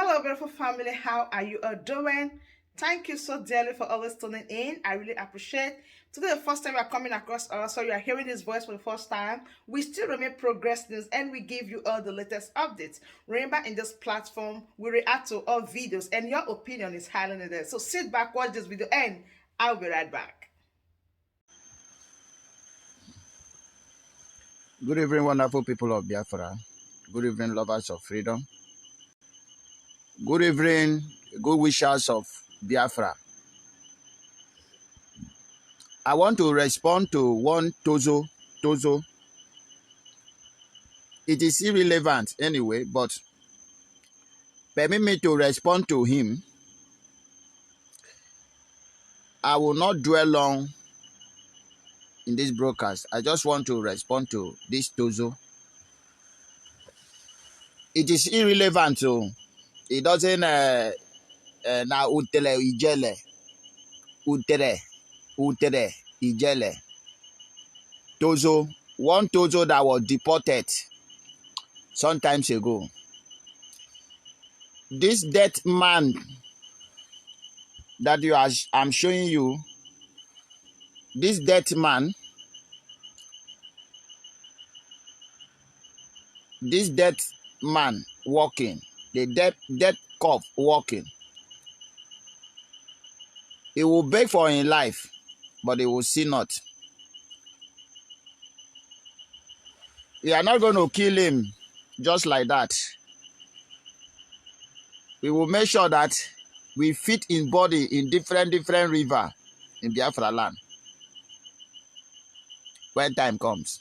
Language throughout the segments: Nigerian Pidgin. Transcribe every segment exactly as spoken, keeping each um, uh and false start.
Hello, beautiful family. How are you all doing? Thank you so dearly for always tuning in. I really appreciate. Today, the first time you are coming across us, so you are hearing this voice for the first time. We still remain Progress News, and we give you all the latest updates. Remember, in this platform, we react to all videos, and your opinion is highly needed. So sit back, watch this video, and I'll be right back. Good evening, wonderful people of Biafra. Good evening, lovers of freedom. Good evening, good wishers of Biafra. I want to respond to one Tozo. Tozo. It is irrelevant anyway, but permit me to respond to him. I will not dwell long in this broadcast. I just want to respond to this Tozo. It is irrelevant, so it doesn't. Uh, uh, now Utele Ijele, Utele, Utele Ijele, Tozo, one Tozo that was deported some times ago. This dead man that you are, I'm showing you, this dead man, this dead man walking, the dead, dead cop walking. He will beg for his life, but he will see not. We are not going to kill him just like that. We will make sure that we fit in body in different, different river in Biafra land when time comes.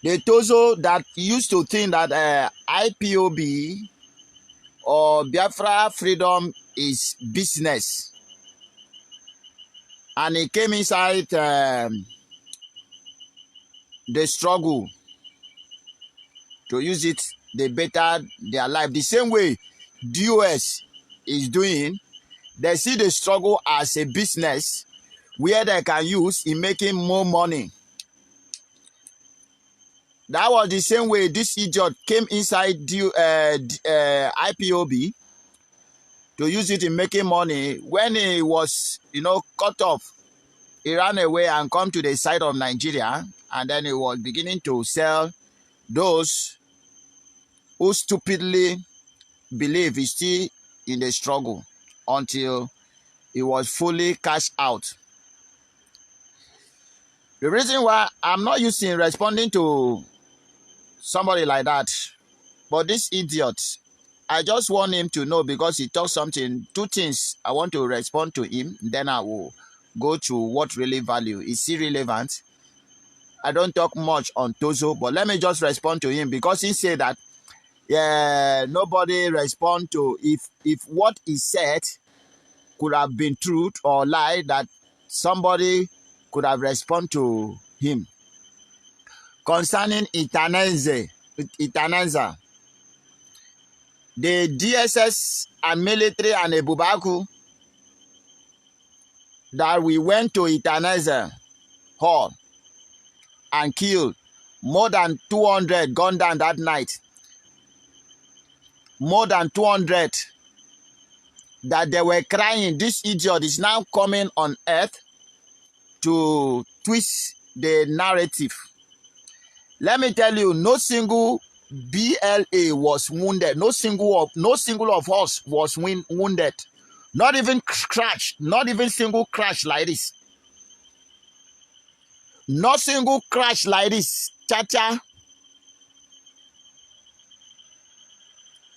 The Tozo that used to think that uh, I P O B or Biafra freedom is business, and he came inside um, the struggle to use it, they better their life. The same way D O S is doing, they see the struggle as a business where they can use in making more money. That was the same way this idiot came inside the uh, uh, I P O B to use it in making money. When he was, you know, cut off, he ran away and come to the side of Nigeria, and then he was beginning to sell those who stupidly believe he's still in the struggle until he was fully cashed out. The reason why I'm not used in responding to somebody like that, but this idiot, I just want him to know because he talked something. Two things I want to respond to him, then I will go to what really value. Is he relevant? I don't talk much on Tozo, but let me just respond to him because he said that yeah, nobody respond to if if what he said could have been truth or lie, that somebody could have respond to him concerning Itanenze, Itanenza. The D S S and military and Ebubaku that we went to Itanenza hall and killed more than two hundred gunned down that night. More than two hundred that they were crying. This idiot is now coming on earth to twist the narrative. Let me tell you, no single B L A was wounded. No single of no single of us was win, wounded. Not even crash. Not even single crash like this. Not single crash like this. Cha cha.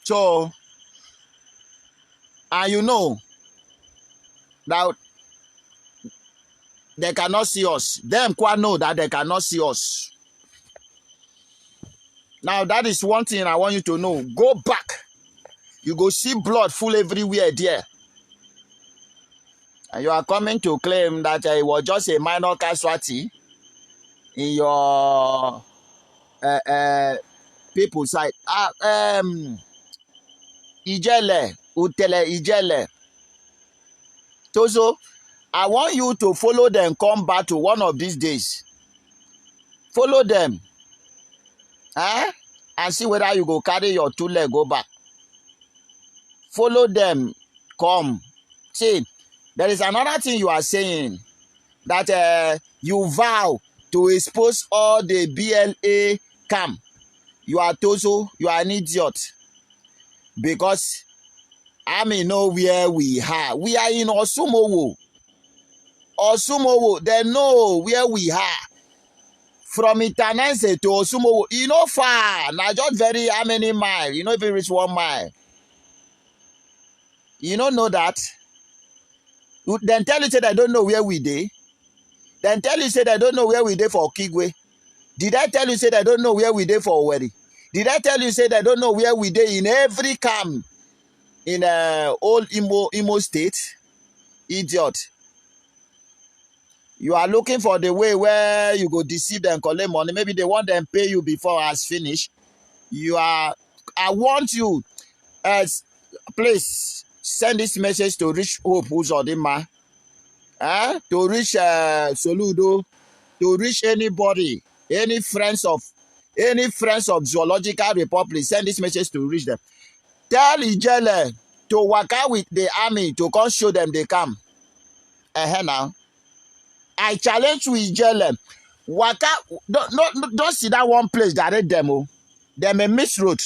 So, and you know that they cannot see us. Them quite know that they cannot see us. Now, that is one thing I want you to know. Go back. You go see blood full everywhere there. And you are coming to claim that uh, it was just a minor casualty in your uh, uh, people side. Uh, um, Ijele, Utele Ijele. Tozo, I want you to follow them, come back to one of these days. Follow them. Eh? and see whether you go carry your two leg go back. Follow them, come. See, there is another thing you are saying, that uh, you vow to expose all the B L A camp. You are tozo, you are an idiot. Because army know where we are. We are in Osumowo. Osumowo, they know where we are. From Itanese to Osumowo, e no far. Na just very how many mile? You no fit reach one mile. You no know that? Dem tell you say they don't know where we dey. Dem tell you say they don't know where we dey for Okigwe. Did I tell you say they don't know where we dey for Owerri? Did I tell you say they don't know where we dey in every camp in uh, all Imo, Imo State? Idiot. You are looking for the way where you go deceive them, collect money. Maybe they want them pay you before as finish. You are, I want you, as, please send this message to reach Hope Uzodinma, eh? To reach uh, Soludo, to reach anybody, any friends of, any friends of Zoological Republic. Send this message to reach them. Tell Ijele to waka with the army to come show them they come. Uh-huh now. I challenge you, Ijele. Waka, don't, no, no, don't sit that one place, direct them. Oh. They may miss road.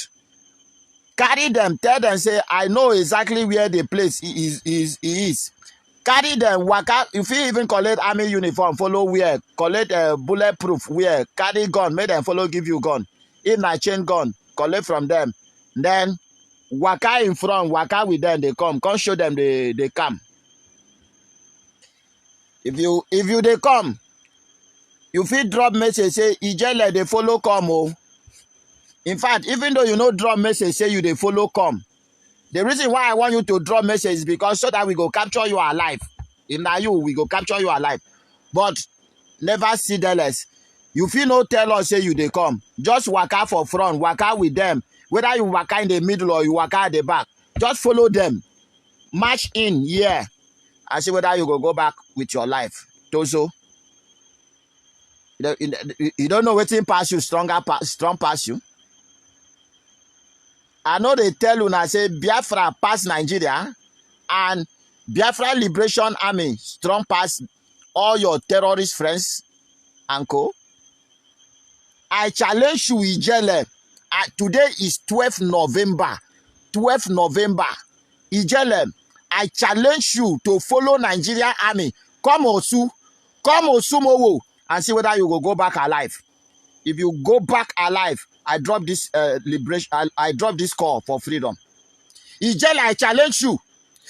Carry them, tell them, say, I know exactly where the place i- is. is, is. Carry them, waka. If you even collect army uniform, follow wear, collect uh, bulletproof wear, carry gun, make them follow give you gun. If na chain gun, collect from them. Then waka in front, waka with them, they come, come show them they, they come. If you if you they come, you fit drop message say Ijele they follow come. Oh. In fact, even though you no drop message say you they follow come, the reason why I want you to drop message is because so that we go capture you alive. If na you, we go capture you alive. But never see less. You fit no tell us say you they come. Just waka for front, waka with them. Whether you waka in the middle or you waka at the back, just follow them. March in here and see whether you go go back with your life. Tozo. You don't, you, you don't know wetin pass you, stronger pa, strong pass you. I know they tell you now say Biafra pass Nigeria and Biafra Liberation Army strong pass all your terrorist friends and co. I challenge you, Ijele. Uh, today is twelfth November. twelfth November. Ijele, I challenge you to follow Nigeria army. Come Osu, come Osumowo and see whether you go go back alive. If you go back alive, I drop this uh, liberation. I, I drop this call for freedom. Ijele, I challenge you.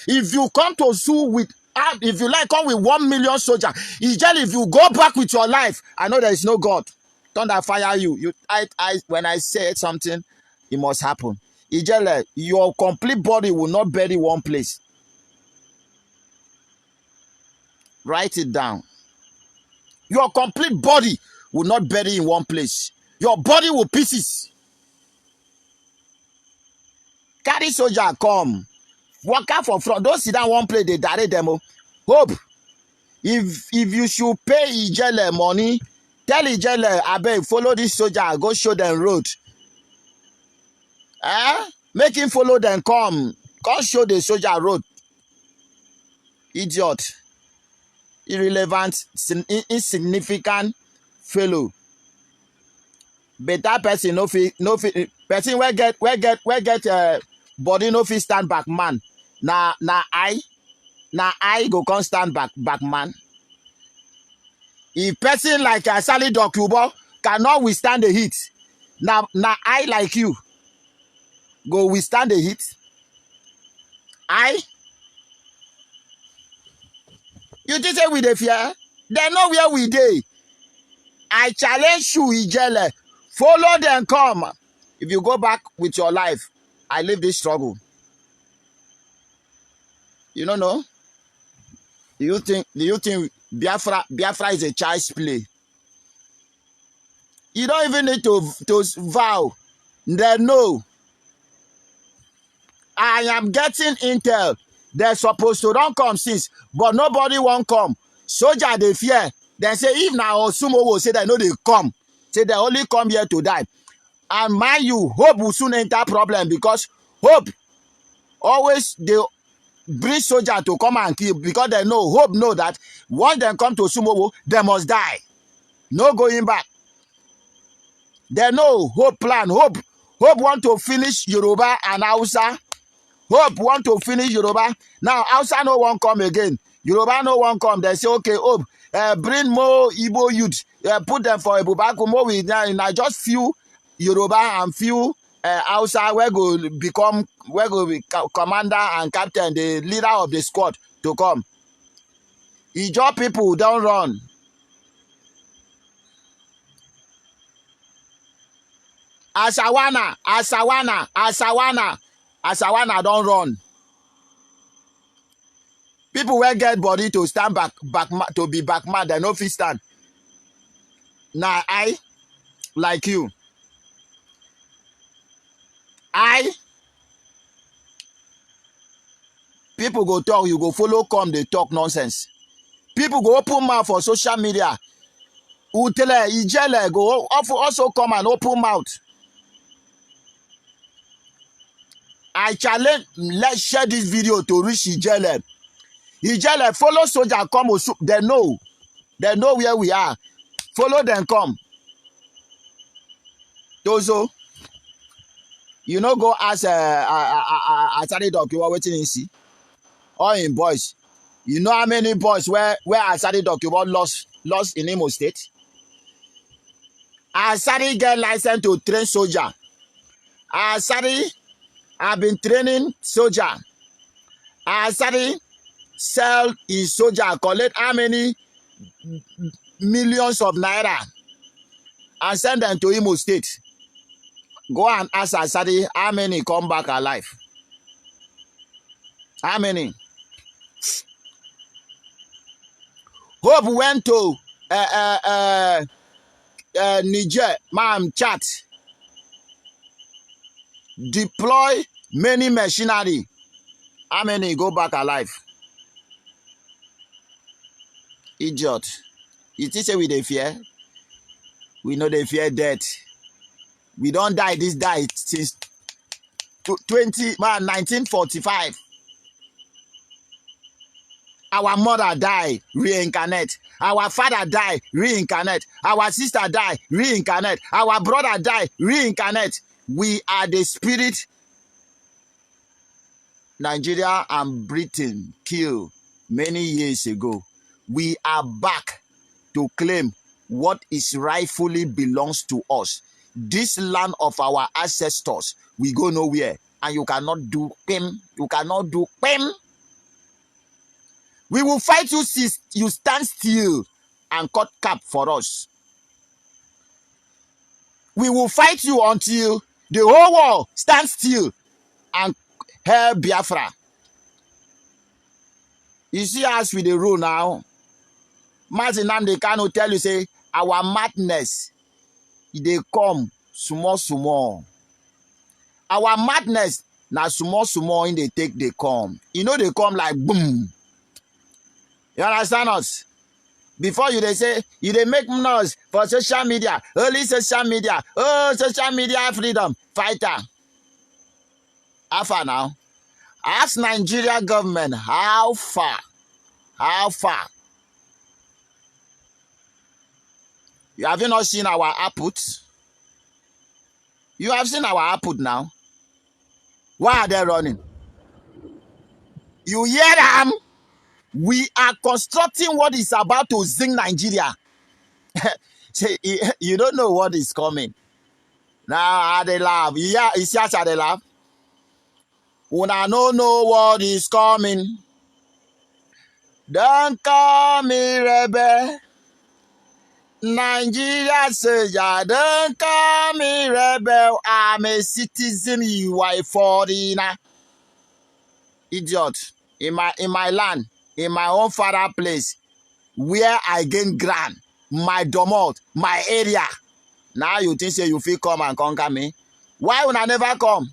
If you come to Osu with, uh, if you like, come with one million soldier. Ijele, if you go back with your life, I know there is no God. Thunder fire you. You, I, I, when I said something, it must happen. Ijele, your complete body will not bury one place. Write it down. Your complete body will not bury in one place. Your body will pieces. Carry soldier come. Waka for front. Don't sit down one place, they direct them. Oh. Hope. If if you should pay Ijele money, tell Ijele, abeg, follow this soldier, go show them road. Eh? Make him follow them come. Come show the soldier road. Idiot. Irrelevant, sin- in- insignificant fellow. Better person no fit no fit person wey get wey get wey get uh, body no fit stand back man. Na na I na I go come stand back back man. If person like Asali Dokubo cannot withstand the heat, na na I like you go withstand the heat. I you think say we dey fear? Dem know where we dey. I challenge you, Ijele. Follow them come. If you go back with your life, I leave this struggle. You don't know? Do you think do you think Biafra Biafra is a child's play? You don't even need to to vow. They know. I am getting intel. They're supposed to don't come since, but nobody won't come. Soldier they fear. They say if now Osumowo say they know they come, say they only come here to die. And mind you, hope will soon enter problem, because hope always dey bring soldier to come and kill, because dem know, hope know that once dem come to Sumowo, dem must die. No going back. Dem know hope plan. Hope, hope want to finish Yoruba and Hausa. Hope want to finish Yoruba. Now Hausa no wan come again. Yoruba no wan come. Dem say, "Okay, hope, uh, bring more Igbo youth, uh, put dem for Ebubaku, more we na, na just few Yoruba and few, uh, Hausa wey go become, wey go be co-, commander and captain, the leader of the squad to come." Ijaw people don run. Asawana, Asawana, Asawana, Asawana don run. People wey get body to stand back, back ma-, to be back man, dem no fit stand. Na I, like you, I, people go talk, you go follow come dey talk nonsense. People go open mouth for social media. Utele, Ijele go also come and open mouth. I challenge, let's share this video to reach Ijele. Ijele, follow soldier come Osu. Dem know. Dem know where we are. Follow dem come. Tozo, you no go ask, uh, uh, uh, uh, uh, Asari Dokiwa wetin he see. All him boys. You know how many boys where, where Asari Dokiwa lost, lost in Imo State? Asari get license to train soldier. Asari have been training soldier. Asari sell his soldier, collect how many millions of naira and send them to Imo State. Go and ask Asari how many come back alive. How many? Hope went to, uh, uh, uh, uh, Niger, man, chat. Deploy many machinery. How many go back alive? Idiot. You think say we dey fear? We no dey fear death. We don die this die since tw-, twenty, man, nineteen forty-five. Our mother die, reincarnate. Our father die, reincarnate. Our sister die, reincarnate. Our brother die, reincarnate. We are the spirit Nigeria and Britain kill many years ago. We are back to claim what is rightfully belongs to us. This land of our ancestors, we go nowhere, and you cannot do pim. You cannot do pim. We will fight you since you stand still and cut cap for us. We will fight you until the whole world stand still and help Biafra. You see as we dey rule now, Mazi Nnamdi Kanu tell you say our madness, e dey come small small. Our madness na small small im dey take dey come. E no dey come like boom. You understand us? Before you dey say, you dey make noise for social media, only social media, oh, social media freedom fighter. How far now? Ask Nigeria government how far, how far. You, have you not seen our output? You have seen our output now. Why are they running? You hear them? We are constructing what is about to zing Nigeria. Say, you don't know what is coming. Now, I dey laugh. You hear, you see as I dey laugh? Una no know what is coming. Don't call me rebel. Nigeria soldier, don't call me rebel. I'm a citizen, you are a foreigner. Idiot. In my, in my land, in my own father place, where I gain ground, my domot, my area. Now you think say you fit come and conquer me? Why una never come?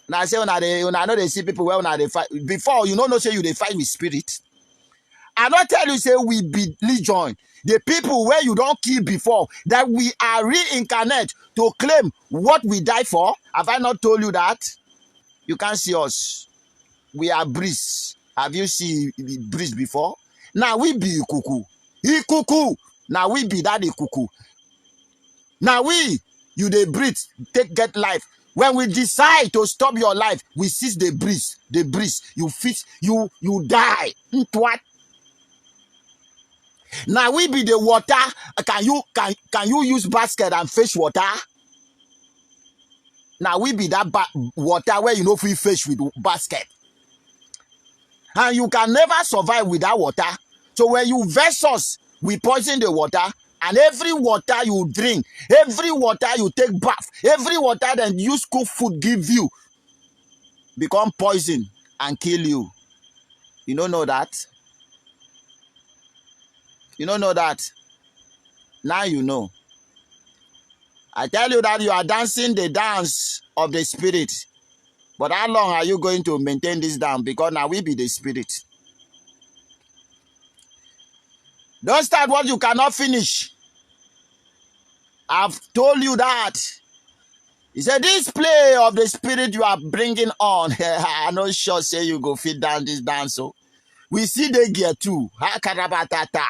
Una say una dey, una no dey see people wey una dey fight. Before, you no know say you dey fight with spirit. I no tell you say we be legion. The people where you don't kill before, that we are reincarnate to claim what we die for. Have I not told you that? You can't see us. We are breeze. Have you seen breeze before? Now we be ikuku. Ikuku. Now we be that ikuku. Now we, you dey breathe, take get life. When we decide to stop your life, we cease the breeze. The breeze. You fit, you you die. Ntwat. Now we be the water. Can you can can you use basket and fetch water? Now we be that ba- water where you know fit fetch with basket. And you can never survive without water. So when you vex us, we poison the water. And every water you drink, every water you take bath, every water that use cook food give you, become poison and kill you. You don't know that? You don't know that? Now you know. I tell you that you are dancing the dance of the spirit. But how long are you going to maintain this dance? Because now we be the spirit. Don't start what you cannot finish. I've told you that. He said, "This play of the spirit you are bringing on, I no sure say you go fit down this dance." So we see the gear too. Hakarabatata.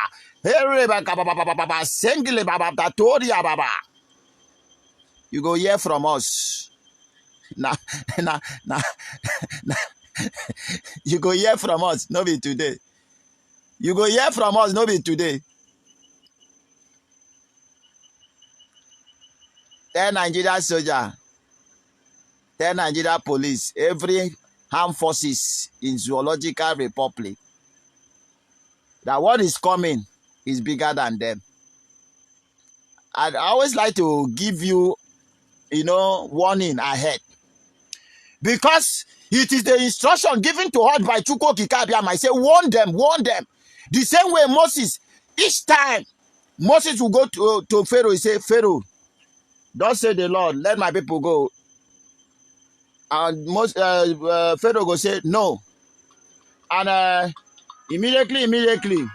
Here, ba, ka, ba, ba, ba, ba, ba, ba, sengile, ba, ba, ba, toria, ba, ba. You go hear from us. Now, now, now, now, you go hear from us. No be today. You go hear from us. No be today. Tell Nigeria soldier, tell Nigeria police, every armed forces in Zoological Republic, that what is coming is bigger than them. I always like to give you, you know, warning ahead, because it is the instruction given to us by Chukwu Okike Abiyama. I say, "Warn them, warn them." The same way Moses, each time Moses will go to, to Pharaoh, he say, "Pharaoh, thus say the Lord, let my people go." And Mos- uh, uh, Pharaoh go say, "No." And uh, immediately, immediately,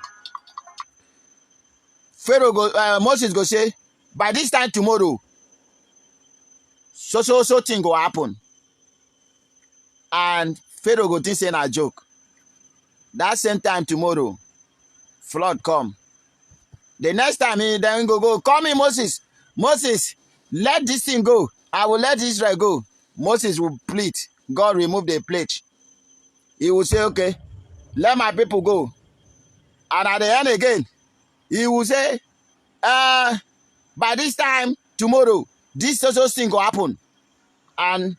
Pharaoh go, uh, Moses go say, "By this time tomorrow, so, so, so thing go happen." And Pharaoh go think say na joke. That same time tomorrow, flood come. The next time he then go, go, "Call me Moses. Moses, let this thing go. I will let Israel go." Moses will plead. God remove the plague. He will say, "Okay, let my people go." And at the end again, he will say, uh, "By this time tomorrow, this social thing go happen." And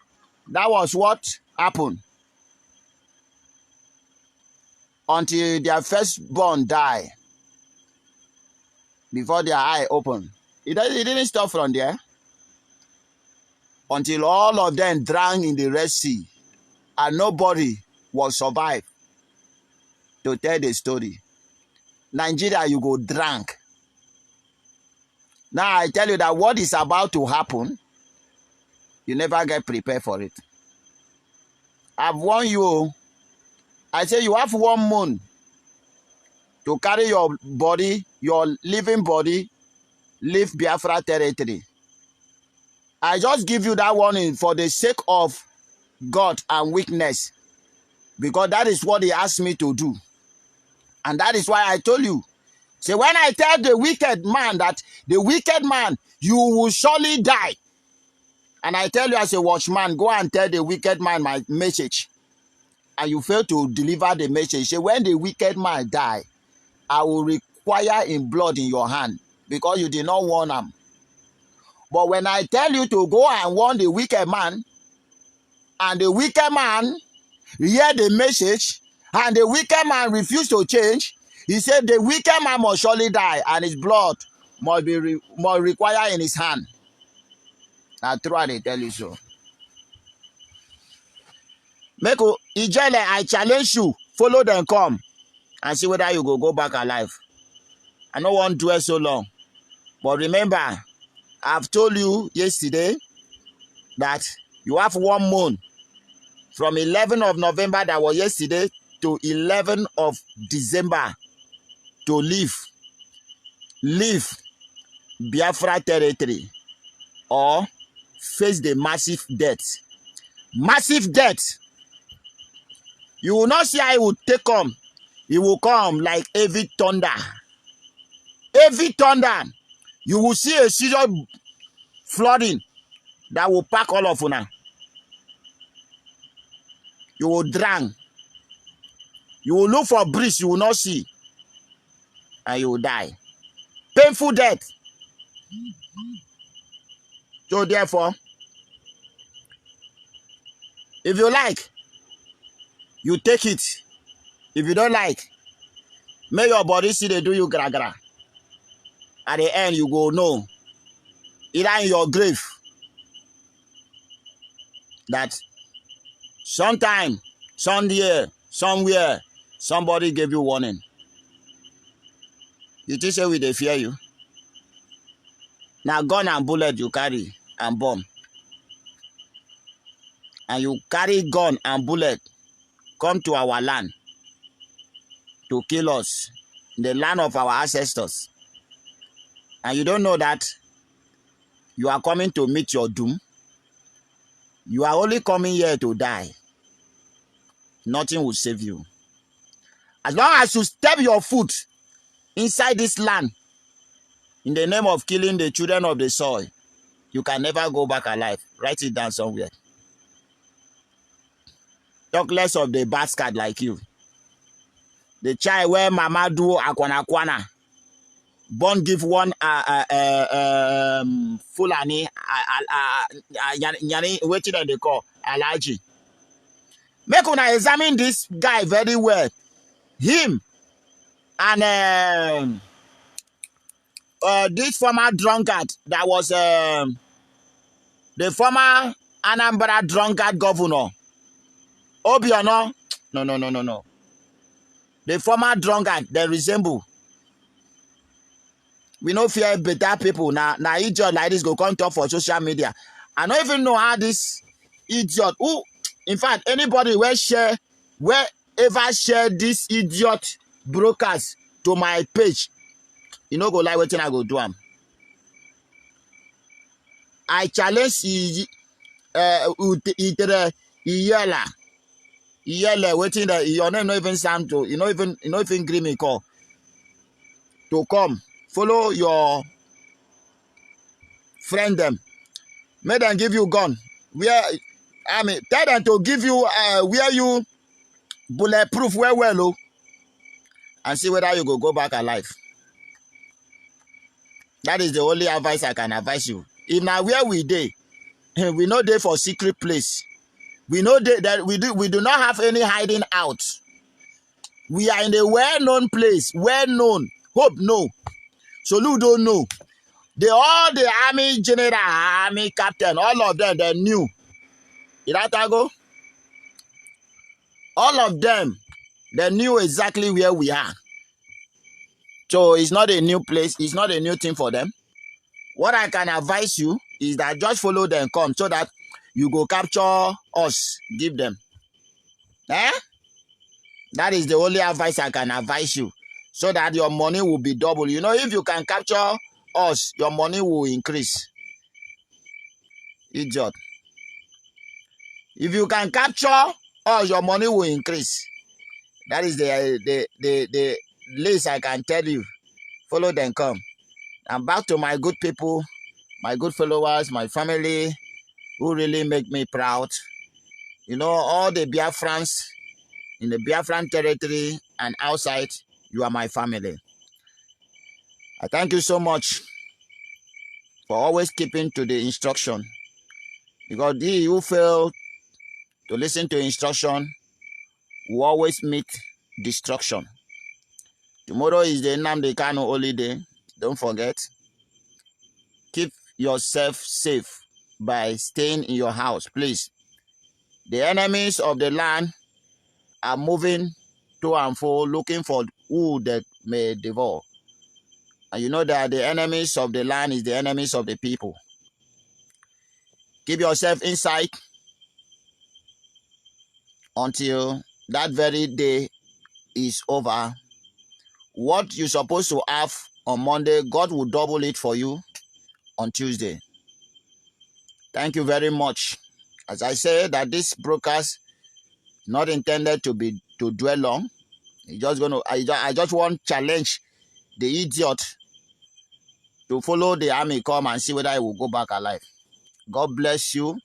that was what happened. Until their firstborn die, before their eye open. It, it didn't stop from there. Until all of them drowned in the Red Sea, and nobody will survive to tell the story. Nigeria, you go drunk. Now I tell you that what is about to happen, you never get prepared for it. I've warned you. I say you have one month to carry your body, your living body, leave Biafra territory. I just give you that warning for the sake of God and weakness, because that is what he asked me to do. And that is why I told you. Say, when I tell the wicked man that, "The wicked man, you will surely die." And I tell you as a watchman, go and tell the wicked man my message. And you fail to deliver the message. Say, "When the wicked man die, I will require him blood in your hand, because you did not warn him." But when I tell you to go and warn the wicked man, and the wicked man hear the message, and the wicked man refuse to change, he said the wicked man must surely die, and his blood must be re- must require in his hand. Na true, I dey tell you so. Make u Ijele, I challenge you, follow them come and see whether you go go back alive. I no wan dwell so long, but remember, I've told you yesterday that you have one month from eleven of November, that was yesterday, to eleven of December. to leave, leave Biafra territory or face the massive debt. Massive debt. You will not see how it will take come. It will come like heavy thunder. Heavy thunder. You will see a serious flooding that will pack all of una. You will drown. You will look for bridge, you will not see. And you will die. Painful death. So therefore, if you like, you take it. If you don't like, make your body see they do you gra gra. At the end, you go know. Either in your grave, that sometime, somewhere, somewhere, somebody gave you warning. You think say we dey fear you? Na gun and bullet you carry and bomb. And you carry gun and bullet come to our land to kill us, the land of our ancestors. And you don't know that you are coming to meet your doom. You are only coming here to die. Nothing will save you. As long as you step your foot inside this land in the name of killing the children of the soil, you can never go back alive. Write it down somewhere. Talk less of the bastard like you. The child where mama do akwana kwana, born give one uh, uh, uh, um, Fulani, uh, uh, uh, uh, Nyani, wetin dem dey call Alhaji. Make una examine this guy very well. Him and um, uh, this former drunkard that was um, the former Anambra drunkard governor, Obiano. No, no, no, no, no. The former drunkard, they resemble. We no fear better people. Now, now idiot like this go come talk for social media. I don't even know how this idiot who, in fact, anybody where share, wherever share this idiot brokers to my page, you no go like wetin I go do am. I challenge Iyi- uh, Ut- Itere Iyela. Iyele, wetin the your name no even sound to, you no even you no even gree me call to come follow your friend them. Make them give you gun. Where I mean, tell them to give you uh, where you bulletproof well well oh, and see whether you go go back alive. That is the only advice I can advise you. If na where we dey, we no dey for secret place. We no dey that we do we do not have any hiding out. We are in a well-known place, well-known. Hope no. Soludo no. The all the army general, army captain, all of them they knew. Iratago, all of them they knew exactly where we are. So it's not a new place, it's not a new thing for them. What I can advise you is that just follow them come so that you go capture us, give them. Eh? That is the only advice I can advise you, so that your money will be double. You know, if you can capture us, your money will increase. Idiot. If you can capture us, your money will increase. That is the the the, the least I can tell you. Follow them come. And back to my good people, my good followers, my family, who really make me proud. You know, all the Biafrans in the Biafran territory and outside, you are my family. I thank you so much for always keeping to the instruction, because he who fail to listen to instruction will always meet destruction. Tomorrow is the Nnamdi Kanu holiday. Don't forget. Keep yourself safe by staying in your house, please. The enemies of the land are moving to and fro looking for who they may devour. And you know that the enemies of the land is the enemies of the people. Keep yourself inside until that very day is over. What you supposed to have on Monday, God will double it for you on Tuesday. Thank you very much. As I say that this broadcast not intended to be to dwell long. It's just gonna I just, I just want challenge the idiot to follow the army come and see whether he will go back alive. God bless you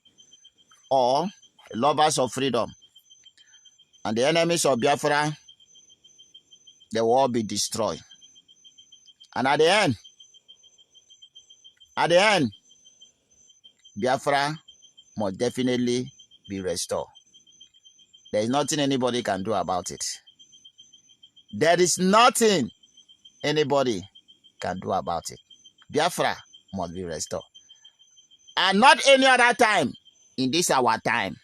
all, lovers of freedom. And the enemies of Biafra, they will all be destroyed. And at the end, at the end, Biafra must definitely be restored. There is nothing anybody can do about it. There is nothing anybody can do about it. Biafra must be restored. And not any other time. In this our time.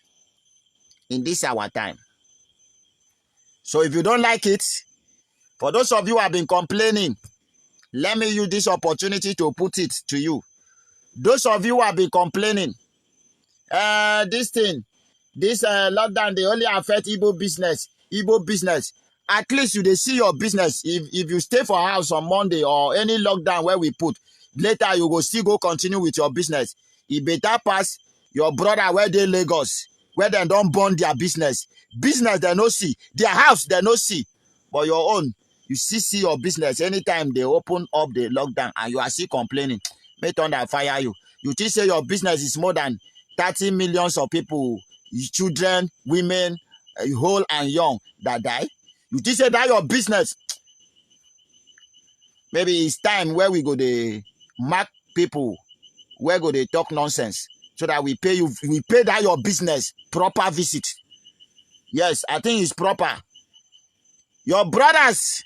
In this our time. So if you don't like it, for those of you who have been complaining, let me use this opportunity to put it to you. Those of you who have been complaining, uh, this thing, this uh, lockdown, they only affect Igbo business, Igbo business. At least you dey see your business. If if you stay for house on Monday or any lockdown where we put, later you go still go continue with your business. E better pass your brother where they Lagos, where they don't burn their business. Business they no see, their house they no see, but your own, you see see your business. Anytime they open up the lockdown and you are still complaining, may thunder fire you. You think say your business is more than thirty millions of people, children, women, uh, old and young that die. You think say that your business. Maybe it's time where we go dey mark people where go dey talk nonsense so that we pay you, we pay that your business proper visit. Yes, I think it's proper. Your brothers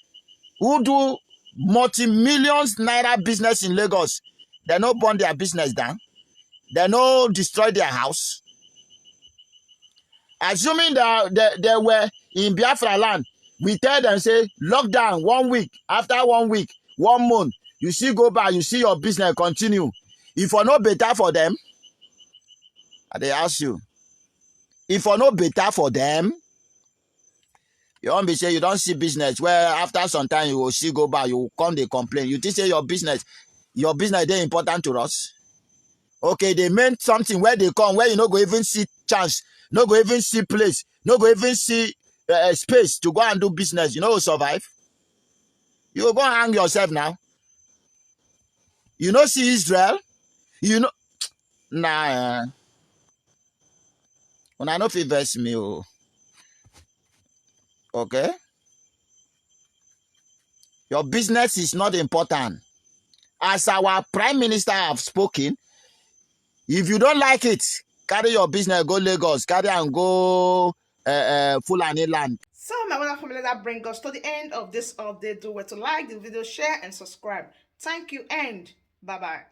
who do multi-millions naira business in Lagos, they no burn their business down. They no destroy their house. Assuming that they, they were in Biafra land, we tell them say lockdown one week, after one week, one month, you see go back, you see your business continue. If for no better for them, I dey ask you, if for no better for them, you won't be say you don't see business where after some time you will see go back, you will come dey complain. You think say your business, your business dey important to us? Okay, they meant something where they come, where you no go even see chance, no go even see place, no go even see uh, space to go and do business. You no go survive. You go go hang yourself now. You no see Israel. You know, nah. Eh. Una no fit vex me o. Okay? Your business is not important. As our prime minister have spoken, if you don't like it, carry your business, go Lagos, carry and go uh, uh, Fulani land. So, my wonderful family, that brings us to the end of this update. Do well to like the video, share, and subscribe. Thank you, and bye-bye.